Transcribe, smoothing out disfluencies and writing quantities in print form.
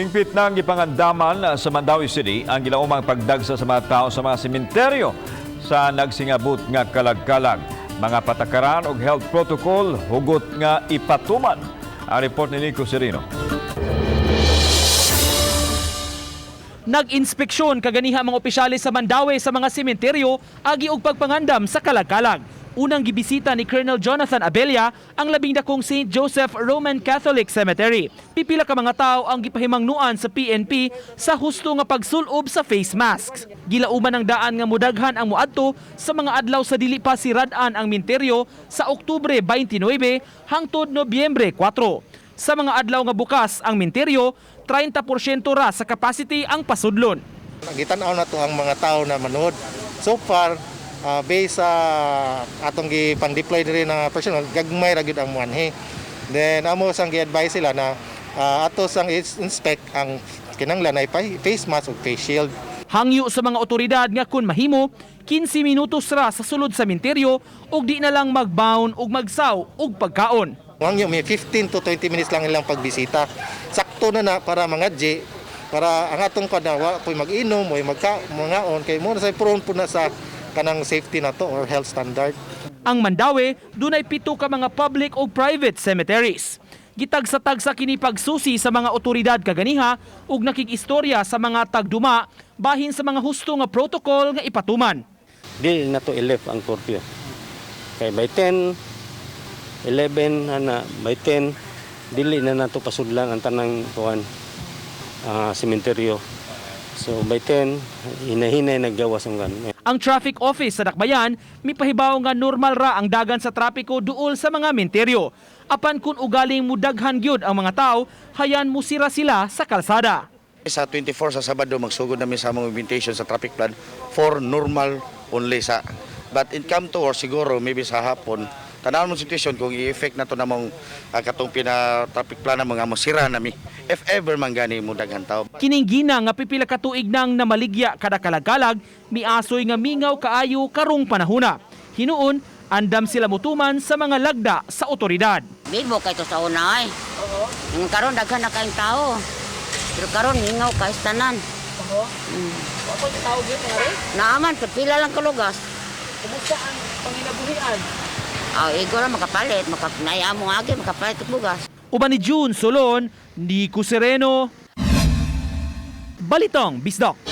Hingpit nang gipangandaman sa Mandaue City ang gilaumang pagdagsa sa mga tao sa mga sementeryo sa nagsingabot nga kalagkalag. Mga patakaran og health protocol hugot nga ipatuman. Ang report ni Nico Serino. Nag-inspeksyon kaganiha mga opisyales sa Mandaue sa mga sementeryo agi og pagpangandam sa kalagkalag. Unang gibisita ni Colonel Jonathan Abella ang labing dakong St. Joseph Roman Catholic Cemetery. Pipila ka mga tao ang gipahimangnuan sa PNP sa husto nga pagsulob sa face masks. Gilauman ang daan nga mudaghan ang muadto sa mga adlaw sa dili pa sirad-an ang minteryo sa Oktubre 29 hangtod Nobyembre 4. Sa mga adlaw nga bukas ang minteryo, 30% ra sa capacity ang pasudlon. Gitan-aw na to ang mga tao na manood. So far, based sa atong gipan-deploy diri na personnel, gagmay ra gyud ang muanhi. Then amo sang gi-advise sila na ato sang inspect ang kinanglan ay face mask ug face shield. Hangyo sa mga otoridad nga kun mahimo, 15 minutos ra sa sulod sa minteryo ug di na lang magbaon ug magsaw og pagkaon. Hangyo may 15 to 20 minutes lang ilang pagbisita. Sakto na na para mga G, para ang atong kada wa po'y mag-inom, mo'y magka mangaon kay mo na sa prone po na sa kanang safety na to or health standard. Ang Mandaue, dunay 7 ka mga public o private cemeteries. Gitagsa-tagsa kini pagsusi sa mga otoridad kaganiha ug nakig-istorya sa mga tagduma bahin sa mga husto nga protocol nga ipatuman. Dili na to i-lift ang curfew. Kay by 10, 11 ana, by 10 dili na nato pasudlan ang tanang kuan sementeryo. So by 10 hinahinay naggawas ang kan. Ang traffic office sa Dakbayan mipahibaw nga normal ra ang dagan sa trapiko duol sa mga minteryo. Apan kun ugaling mudaghan gyud ang mga tao, hayan musira sila sa kalsada. Sa 24 sa Sabado, magsugod namin sa among invitation sa traffic plan for normal only sa. But in come to or siguro maybe sa hapon, tanaw mo situation kung i-effect na to namong katong pina traffic plan na mga mosira nami. If ever man gani mo daghan tao. Kining gina nga pipila ka tuig nang namaligya kada kalagkalag, miasoy nga mingaw kaayo karong panahuna. Hinuon, andam sila mutuman sa mga lagda sa otoridad. Bibo kay to sa una ay. Oo. Yung karon daghan na kayong tao. Pero karon mingaw kay tanan. Oo. Tao gyud naaman pila lang kalugas. Kumusta ang panginabuhian? Ah, igo ra makapalit, maka amo agi makapalit og bugas. Uban ni June Solon, Nico Sereno, Balitang Bisdok.